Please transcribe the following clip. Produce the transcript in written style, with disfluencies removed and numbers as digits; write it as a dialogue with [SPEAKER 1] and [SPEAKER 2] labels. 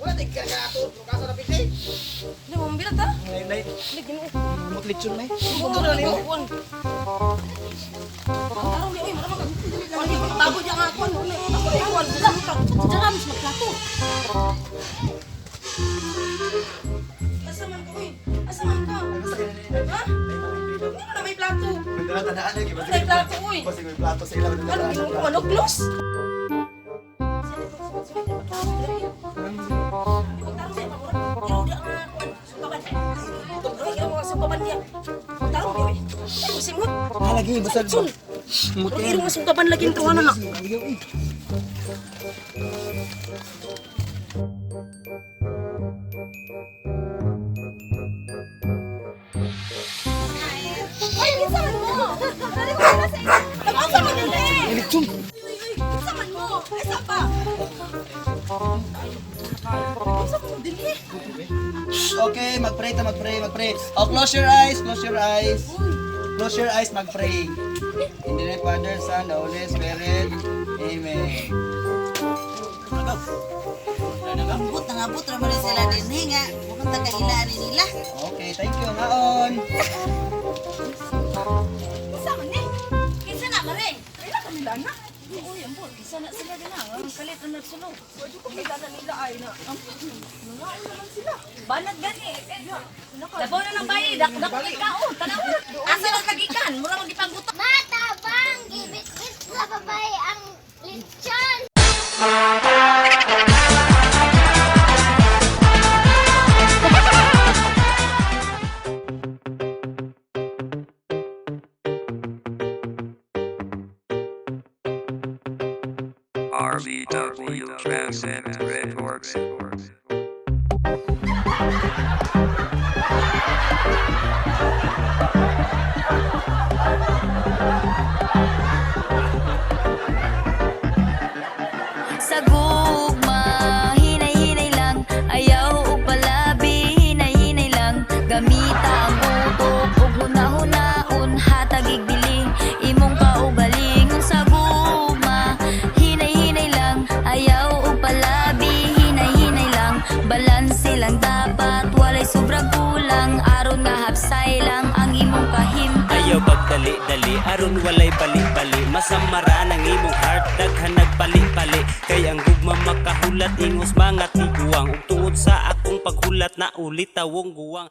[SPEAKER 1] Wala tay ka ato, kasa na piti.
[SPEAKER 2] Hindi mo mambirat ha?
[SPEAKER 1] Nay nay,
[SPEAKER 2] Hindi, ginoo.
[SPEAKER 1] mut lechon nay.
[SPEAKER 2] Ito na nimo. Tarong di, oy, maramang ka. Tago diya nga ako. Ano, ako, ako, ako, Diyan sa magplato. Asa man ka, oy? Asa man ka? Ha? Hindi mo na may plato.
[SPEAKER 1] Tadaan lagi.
[SPEAKER 2] Wala may plato, oy.
[SPEAKER 1] Basig may plato sa ilang.
[SPEAKER 2] Ano, ginoo ko, ano, close?
[SPEAKER 1] Lagi basta.
[SPEAKER 2] Pero mas sungkaban lagi ito, ano na? Ay, kinsa man mo? Nag-unsa man nila eh?
[SPEAKER 1] Lechon.
[SPEAKER 2] Kinsa man mo? Asa pa? Unsa mo dinhi?
[SPEAKER 1] Okay, mag-pray ta, mag-pray, mag-pray. Oh, close your eyes, close your eyes. Close your eyes, mag-pray. In the name of Father, Son, the Holy Spirit. Amen.
[SPEAKER 3] Abot na abot ra man ni sila dinhi nga. Mukhang taga-ilaan ni nila.
[SPEAKER 1] Okay, thank you. Ngaon.
[SPEAKER 2] Kinsa man ni? Kinsa na maring? Kaila ka nila na. Uy, ambot, kinsa na sila din Ang kalit na nagsulog. Pwede ko kilala nila ay na. Nangaon naman sila. Banag gani. Labaw na ng bayi, dak dak kaon, tanaw. Asa na kagikan, mura magipanggutom.
[SPEAKER 4] Matabang, gibit-bit sa babae ang lechon.
[SPEAKER 5] RVW Transcend Records.
[SPEAKER 6] Sa gugma, hinay-hinay lang. Ayaw og palabi, hinay-hinay lang. Gamita ang utok ug huna-hunaon. Hatag igbili, imong kaugalingon. Sa gugma, hinay-hinay lang. Ayaw og palabi, hinay-hinay lang. Balanse lang dapat, walay sobrang kulang. Aron nga hapsay lang ang imong kahimtang.
[SPEAKER 7] Ayaw pagdali-dali aron walay bali-bali. Masamaran ang imong heart, daghan nagpali-pali. Kay ang gugma makahulat ingos mga tiguang. Ug tungod sa akong paghulat na ulit tawong guwang.